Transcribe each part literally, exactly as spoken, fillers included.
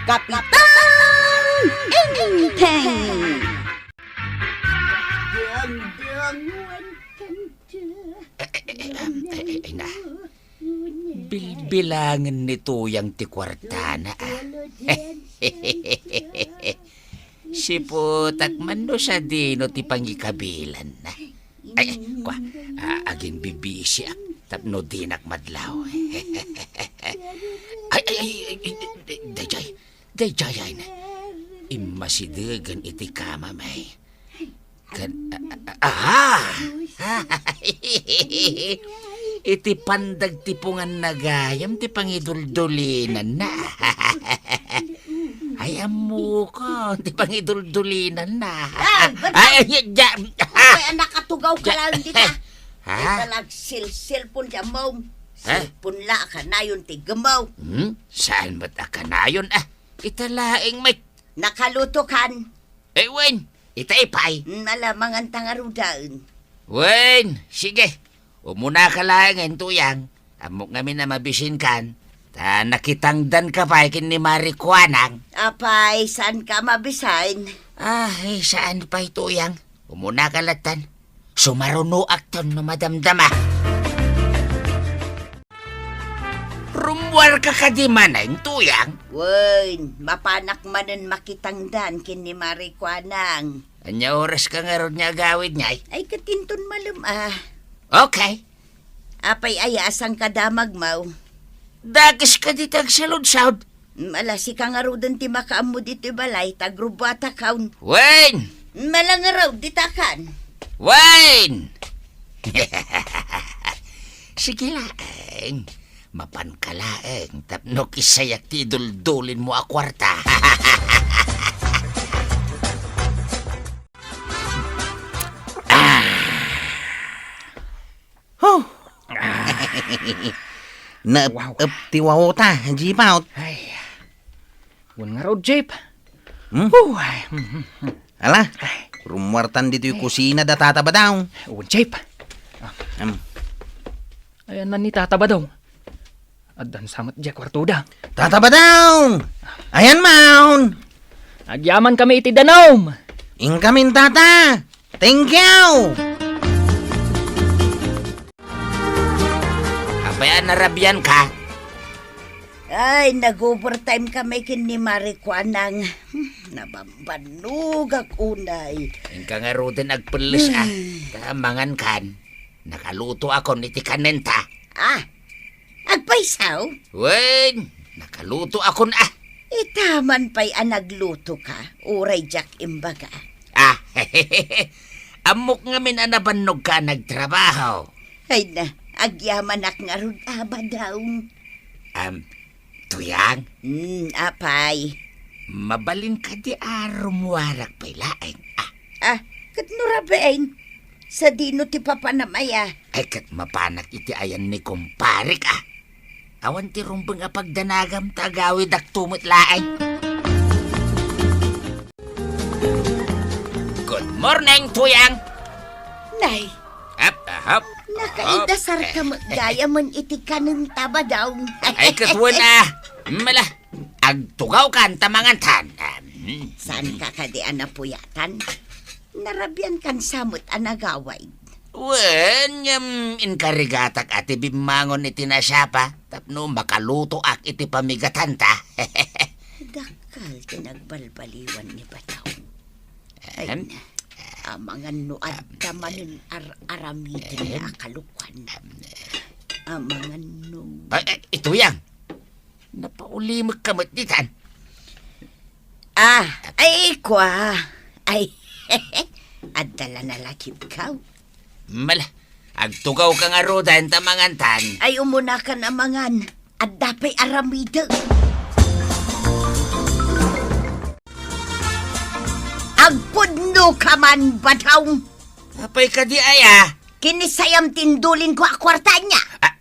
Kapitan Enteng! Ay, ay, ay, ay, ay, na. Bilbilangen ni Tuyang ti kuartana, ah. Siputak man no sadino ti pangikabilanna. Ay, ay, kua, ah, agimbibisiak tapno dinak madlaw. Ay, ay, ay, ay, ay, daydiay, daydiay, ay na. Immasidegen iti kamam, ay. Kan, a-, a-, aha! Iti pandagtipunganna gayam ti pangiduldulinanna. Ay, ammokon, ti pangiduldulinanna. Ay, ba't ay, ay, ya, ay, anak, atugaw ka lang dita. Ha? Ita nagsilsilpon ti ammom. Ha? Silpon la a kanayon ti gummaw. Hmm? Saan met a kanayon, ah? Ita laeng met. Nakaluto kan. Eh, wen, ita ipay. Hmm, ala, mangan ta ngaruden. Wen, sige. Umunaka laengen, Tuyang. Ammok ngamin a mabisinkan. Ta nakitangdanka pay ken ni Mari Kuanang. Apay, saanka a mabisin? Ah, eh, saan pay, Tuyang. Umunaka lattan. Sumarunoakton no madamdama. Rummuarka kadi manen, Tuyang? Wen, mapanak manen makitangdan ken ni Mari Kuanang. Ania oraska ngarud nga agawid ngay? Ay, ket inton malem, ah. Okay. Apay aya a sangka damagmaw? Dakes kadi ti agsaludsod. Mm, ala, sika ngaruden ti makaammo ditoy balay, ta agrubbuatakon. Wen! Mm, ala ngarud, ditakan. Wen! Sige laeng. Mapanka laeng tapno kisayak ti iduldulinmo a kuarta. Ah! Huh! Naep-ep ti wawota, Jeep out. Ay. Wen ngarud, Jeep. Hmm? Huh, ay. Mhm. Ala, ay. Rummuartan ditoy kusina da Tata Badaw. Wen, Jeep. Ah. Hmm. Ayan na ni Tata Badaw. Addan sa met diay kuartoda. Tata Badaw! Ayan maun! Agyaman kami iti danum! Inkamin, Tata! Thank you! Apay a narabian ka? Ay, nag-overtime kami ken ni Mari Kuanang. Hmm, nabambanogak unay. Inka ngaruden agpelles, ah. Hmm. Ta mangan kan. Nakaluto akon iti kanenta. Ah, agpayso? Wen, nakaluto akon, ah. Ita man pay a nagluto ka, uray diak imbaga. Ah, ammok ngamin a nabannog ka a nagtrabaho. Ay na, agyamanak ngarud a, Badaw. Am, Tuyang? Hmm, apay? Mabalin kadi a rummuarak pay laeng, ah. Ah, ket no rabiin, sadino ti papanam aya? Ay, ket mapanak iti ayan ni kumparek, ah. Awan ti rumbeng a pagdanagam ta agawidak to met laeng. Good morning, Tuyang! Nay, hap, hap, nakaidasar ka met gayamen iti kanenta, Badaw. Ay, ket wen, ah. Mala, agtugaw kan ta mangantan. Saan ka kadi a napuyatan? Narabian kan sa met a nagawid. Wen, ngem inkarigatak a ti bimmangon iti nasapa tapno makalutoak iti pamigatanta. Dakkel ti nagbalbaliwan ni Badaw. Ay, amangan no adda manen ar-aramiden a kalukan. Amangan no. Ay, ay, Tuyang. Napaulimekka met ditan. Ah, ay, kua. Ay, adda la nalakibkaw. Mala, agtugawka ngaruden ta mangantan. Ay, umunakan a mangan. Adda pay aramidek. Agpudno ka man, Badaw. Apay kadi aya? Kinisayam ti indulinko a kuarta ania. Ah,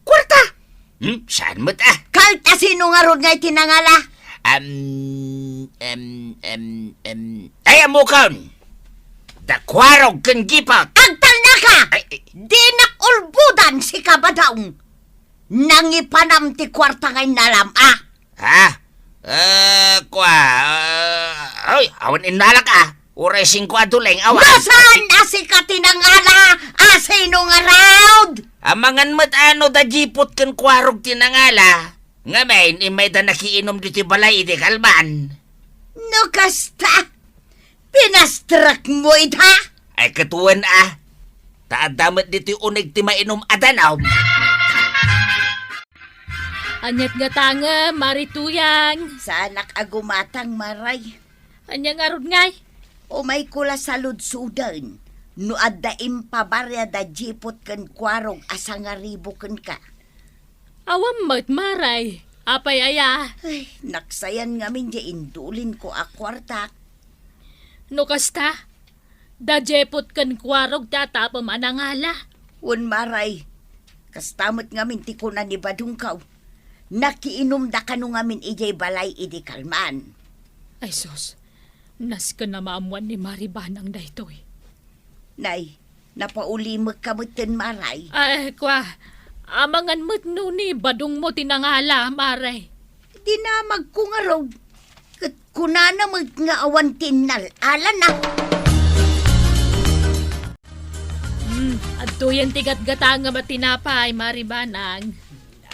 kuarta? Hmm, saan met, ah? Kalta sino ngarud nga iti nangala? Am, em, em, em. Ay, ammokon! Da Kuarog ken Gipot! Agtalnaka! Ay, ay. Dinak ulbodan, sika, Badaw! Nangipanam ti kuarta nga innalam, ah! Ha? Ah, Awan innalak a. Uray singko a duleng, awan. No saan a sika ti nangala? A sino ngarud? Amangan met a no da Jipot ken Kuarog ti nangala. Ngamin, immayda nakiinum ditoy balay idi kalman. No kasta, pinastrakmo ita? Ay, ket wen a. Ta adda met ditoy uneg ti mainum a danum. Aniat gatangem, Mari Tuyang? Saanak a gumatang, Maray. Ania ngarud ngay? Umayko la saludsoden no adda impabaria da Jipot ken Kuarog a sangaribu kenka. Awan met, Maray. Apay aya? Ay, naksayan ngamin diay indulinko a kuartak. No kasta, da Jepot ken Kuarog ti atapem a nangala. Wen, Maray, kasta met ngamin ti kuna ni Badongko. Nakiinumda kano ngamin idiay balay idi kalman. Ay sus, nasken a maammoan ni Mari Banang daytoy. Nay, napaulimekka metten, Maray. Ay, kua, amangan met no ni Badongmo ti nangala, Maray. Dinamagko ngarud, ket kunana met nga awan ti innal-alana. Hmm, adtoyen ti gatgatangem a tinapay, Mari Banang.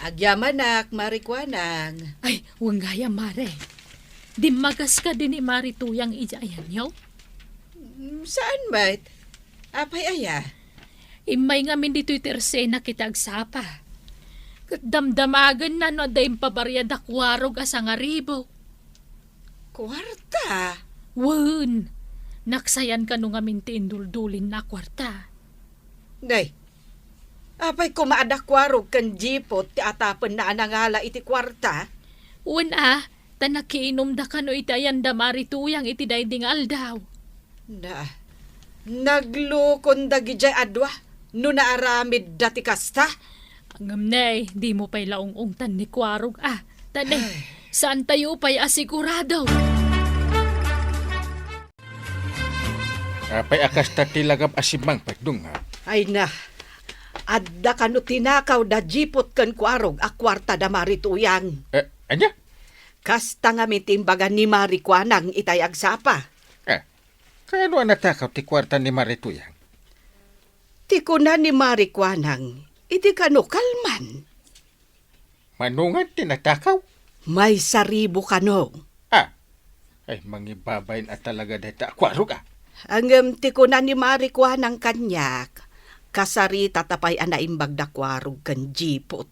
Agyamanak, Mari Kuanang. Ay, wen gayam, Mare. Dimmagas kadi ni Mari Tuyang idiay ayanyo? Mm, saan met? Apay aya? Immay ngamin ditoy tersenak iti agsapa. Ket damdamagenna no adda impabaria da Kuarog a sangaribu. Kuarta? Wen, naksayan kano ngamin ti induldulinna a kuarta. Day, apay koma a da Kuarog ken Jipot ti atapenna a nangala iti kuarta? Wen a, ta nakiinumda kano iti ayan da Mari Tuyang iti daydi nga aldaw. Na, naglukon dagidiay a dua no naaramidda ti kasta? Ngem ne, dimo pay la ung-ungtan ni Kuarog a. Ta ne, ay, saantayo pay a sigurado. Apay a kasta ti langam a simmangpet, Dong, ha? Ay na, adda kano tinakaw da Jipot ken Kuarog a kuarta da Mari Tuyang. Eh, ania? Kasta ngamin ti imbaga ni Mari Kuanang itay agsapa. Eh, kaano a natakaw ti kuarta ni Mari Tuyang? Ti kuna ni Mari Kuanang, idi kano kalman. Mano ngan ti natakaw? Maisaribu kano. Ah, ay, mangibabain a talaga dayta a Kuarog, ah. Ngem ti kuna ni Mari Kuanang kaniak, kasarita ta pay a naimbag da Kuarog ken Jipot.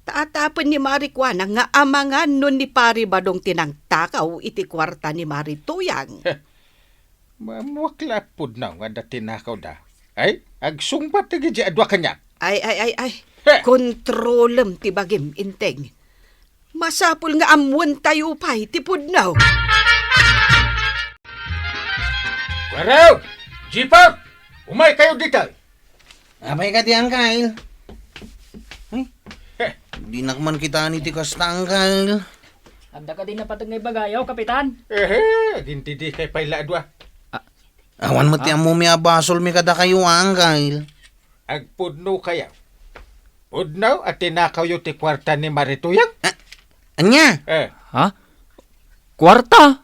Ta atapen ni Mari Kuanang nga amangan no ni Pari Badong ti nangtakaw iti kuarta ni Mari Tuyang. Heh, maammoak la a pudno nga adda tinakawda. Ay, agsungbat dagidiay a dua kaniak. Ay, ay, ay, ay. Heh! Kontrolem ti bagim, Enteng. Masapul nga ammoentayo pay ti pudno. Kuarog! Jipot! Umaykayo ditoy! Apay kadi, Angkel? Ay, heh, dinak man kitaen iti kasta, Angkel. Adda kadi napateg nga ibagayo, Kapitan? Ehe, agintidikay pay la a dua. A-, awan met ti ammomi a basolmi kadakayo, Angkel. Agpudnokayo. Pudno a tinakawyo ti kuarta ni Mari Tuyang? A-, ania? Eh. Ha? Kuarta?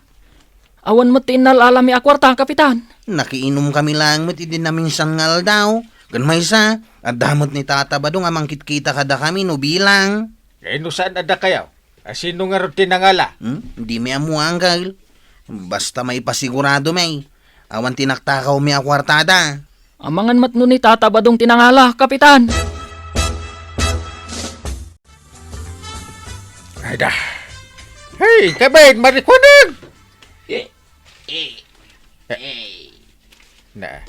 Awan met ti innal-alami a kuarta, Kapitan. Nakiinumkami laeng met idi naminsan nga aldaw. Ken maysa, adda met ni Tata Badong a mangkitkita kadakami no bilang. Kay no saan a dakayo, a sino ngarud ti nangala? Hmm? Dimi ammo, Angkel. Basta maipasiguradomi, awan ti naktakawmi a kuartada. Amangan met no ni Tata Badong ti nangala, Kapitan. Ay da. Hey, kabit, Mari Kuanang! Eh, eh, eh. Na.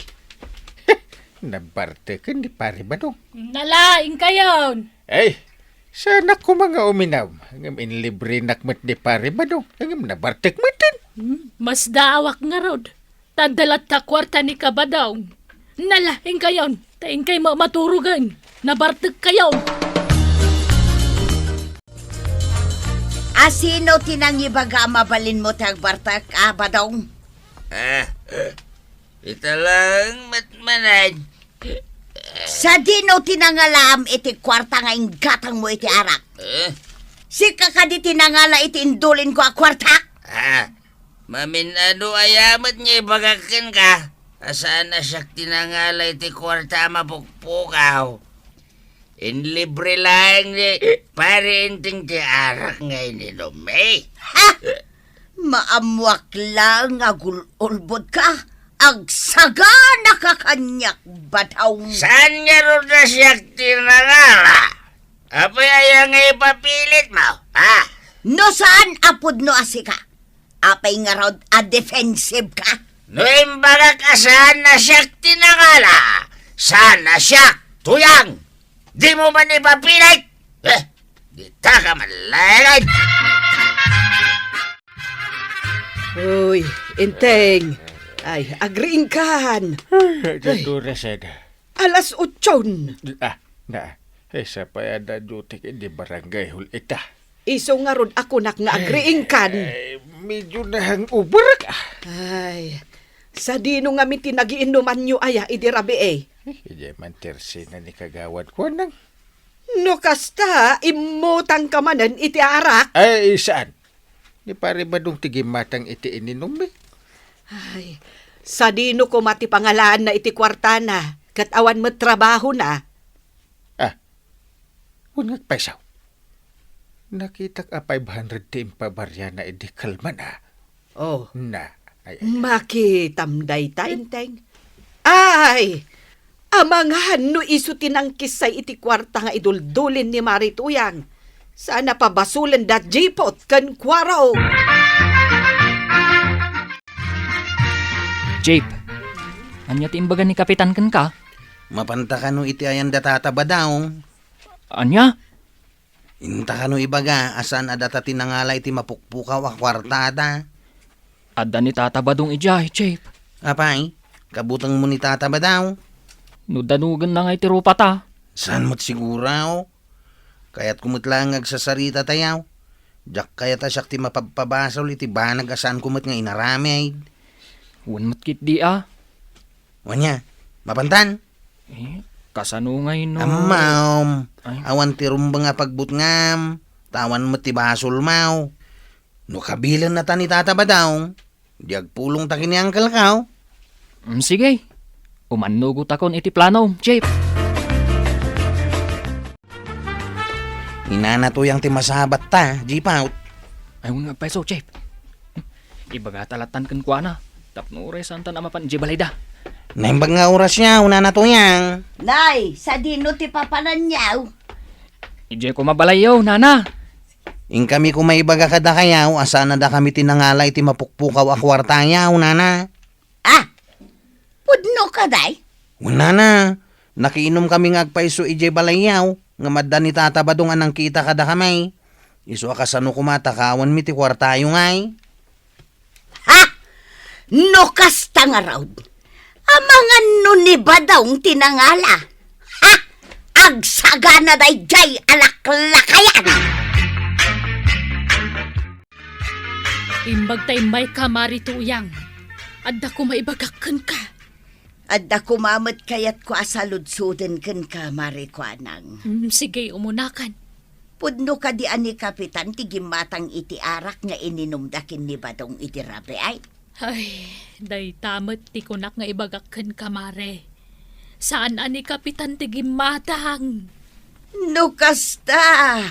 Nabarteken ni Pari Badong. Nala, inkayon. Ay, saanak koma nga uminum. Ngem inlibrenak met ni Pari Badong. Ngem nabartek met din. Hmm, masdaawak ngarud. Ta adda latta kuarta ni Kabadong. Nala, inkayon, ta inkay ma-, maturogen. Nabartekkayon. A sino ti nangibaga a mabalinmo ti agbartek, a, Badong? Ah, ita laeng met manen. Sadino ti nangalaam iti kuarta nga inggatangmo iti arak? Eh? Sika kadi ti nangala iti indulinko a kuarta? Ah, Mamin-ano aya met nga ibagak kenka? A saan a siak ti nangala iti kuarta a mapukpukaw. Inlibre laeng ni Pare Enteng ti arak nga ininummi. Ha? Maammoak laeng nga gul-ulbodka. Agsaganaka kaniak, Badaw. Saan ngarud a siak ti nangala? Apay aya nga ipapilitmo, ha? No saan a pudno a sika, apay ngarud a defensive ka? No imbagak a saan a siak ti nangala, saan a siak, Tuyang! Dimo man ipapilit! Eh, ditaka man laeng! Uy, Enteng. Ay, agriingkan. Ay, ay. Alas otson. Ah, na. Ay, sa pay adda duty iti barangay hall ita. Isu ngarud a kunak nga agriingkan. Eh, medyo na hangover ka. Ay, sadino ngamin ti nagiinumanyo aya idi rabii? Eh, idiay man tersena ni Kagawad Kuanang. No kasta, immutangka manen iti arak? Ay, saan? Ni Pare Badong ti gimmatang iti ininummi. Ay, sadino koma ti pangalaanna iti kuartana, ket awan met trabahona? Ah, wen nga agpayso. Nakitak a five hundred ti impabariana idi kalmana. Oh. Na, ay, ay, ay. Makitam dayta, Enteng. Ay! Amangan no isu ti nangkissay iti kuarta nga iduldulin ni Mari Tuyang. Saan a pabasolen da Jipot ken Kuaro. Jip, ania ti imbaga ni Kapitan kenka? Mapanta kano iti ayan da Tata Badong? Ania? Inta kano ibaga a saan a data ti nangala iti mapukpukaw a kuartada? Adda ni Tata Badong idiay, Jip. Apay, kabutengmo ni Tata Badong? No danogenna nga iti rupata. Saan met siguro? Kayatko met laeng nga agsasarita tayaw. Diak kayat a siak ti mapabpabasol iti banag a saanko met nga inaramid. Wen met ketdi a. Wen aya, mapantan? Eh, kasano ngay no? Ammom, ay. Awan ti rumbeng a pagbutngam, ta awan met ti basolmo. No kabilenna ta ni Tata Badong, di agpulongta ken ni Uncle Kao. Mm, sige. Umannugotakon iti planom, Jip. Ni Nana Tuyang ti masabat ta, Jipot. Ay, wen nga agpayso, Jip. Ibagata lattan kenkuana, tapno uray saantan a mapan idiay balayda. Naimbag nga oras yaw, Nana Tuyang. Nay, sadino ti papananyaw? Idiay koma balayyo, Nana. Inkami koma ibaga kadakayaw a saan a dakami ti nangala iti mapukpukaw a kuartayaw, Nana. Ah, pudno kadi? Wen, Nana, nakiinumkami nga agpayso idiay balayyaw, ngem adda ni Tata Badong a nangkita kadakami. Isu a kasano koma ta kawanmi ti kuartayo ngay? Ha? No kasta ngarud, amangan no ni Badong ti nangala. Ha? Agsagana daydiay a laklakayan! Imbag ta immayka, Mari Tuyang. Adda koma ibagak kenka. Adda koma met kayatko a saludsoden kenka, Mari Kuanang. Mm, sige, umunakan. Pudno kadi a ni Kapitan ti gimmatang iti arak nga ininumda ken ni Badong idi rabii? Ay, dayta met ti kunak nga ibagak kenka, Mare. Saan a ni Kapitan ti gimmatang. No kasta,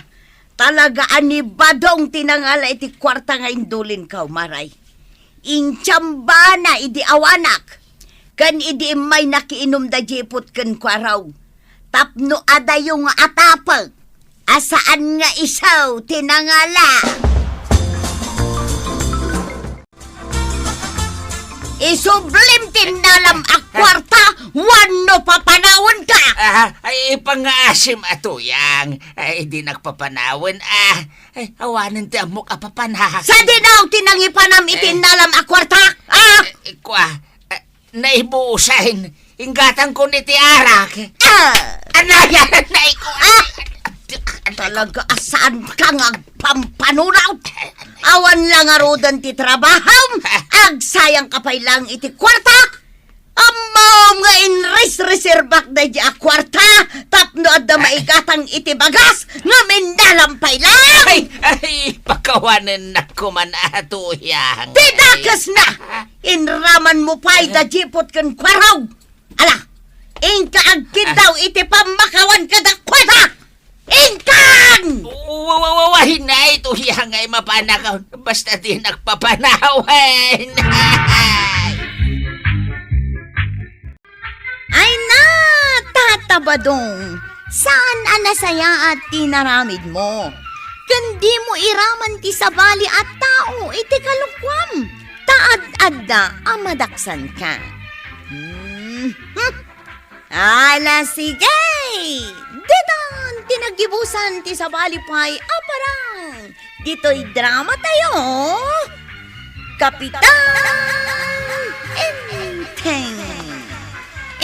talaga a ni Badong ti nangala iti kuarta nga indulinko, Mare. Intsambana idi awanak, ken idi immay nakiinumda Jipot ken Kuaro, tapno adayo nga atapek a saan nga isu ti nangala. Isublim ti innalam a kuarta wenno papanawenka. Ah, ay, ipangaasim a Tuyang. Ay, di nagpapanawen, ah. Ay, awanen ti ammok a papanaw. Sadino ti nangipanam iti eh, innalam a kuarta? Ah! Eh, kua, eh, naibusen. Inggatangkon iti arak. Ah! Anayan, naiko. Ah! Talaga a saanka nga agpampanunot. Awan la ngaruden ti trabahom. Agsayangka pay laeng iti kuarta. Ammom nga inresreserbak daydi a kuarta tapno adda maigatang iti bagas nga minnalampay lang! Ay, ay, pakawanennak koman, Atuhyang. Ti dakesna! Inraman mo pay da jipot ken kuarog! Ala, inka agkiddaw iti pammakawan kadakuada! Inkan! Wa-, wa-, wa-, wa-, wahinay, Tuhyang, nga mapanakaw. Basta di nagpapanawen. Ay na, Tata Badong, saan a nasayaat ti naramid mo? Ken di mo iraman ti sabali a tao iti kalukuam, ta ad-adda a madaksanka. Hmm, hmm. Ala, sige! Ditan ti naggibusan ti sabali pay a parang ditoy drama tayo, Kapitan Enteng.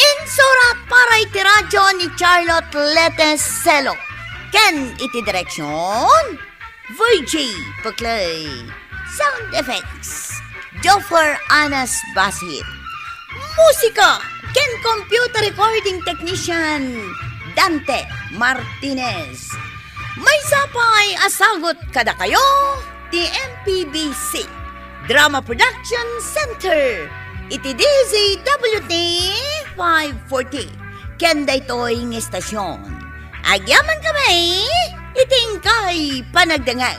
Insurat para iti radyo ni Charlotte Letes Selo. Ken iti direksyon, Virgie Peclay. Sound effects, Joffer Anas Basit. Musika ken computer recording technician, Dante Martinez. Maysa pay a sagut kadakayo ti M P B C Drama Production Center iti D Z W T five forty ken daytoy nga istasyon. Agyaman kami iti inkay panagdengngeg.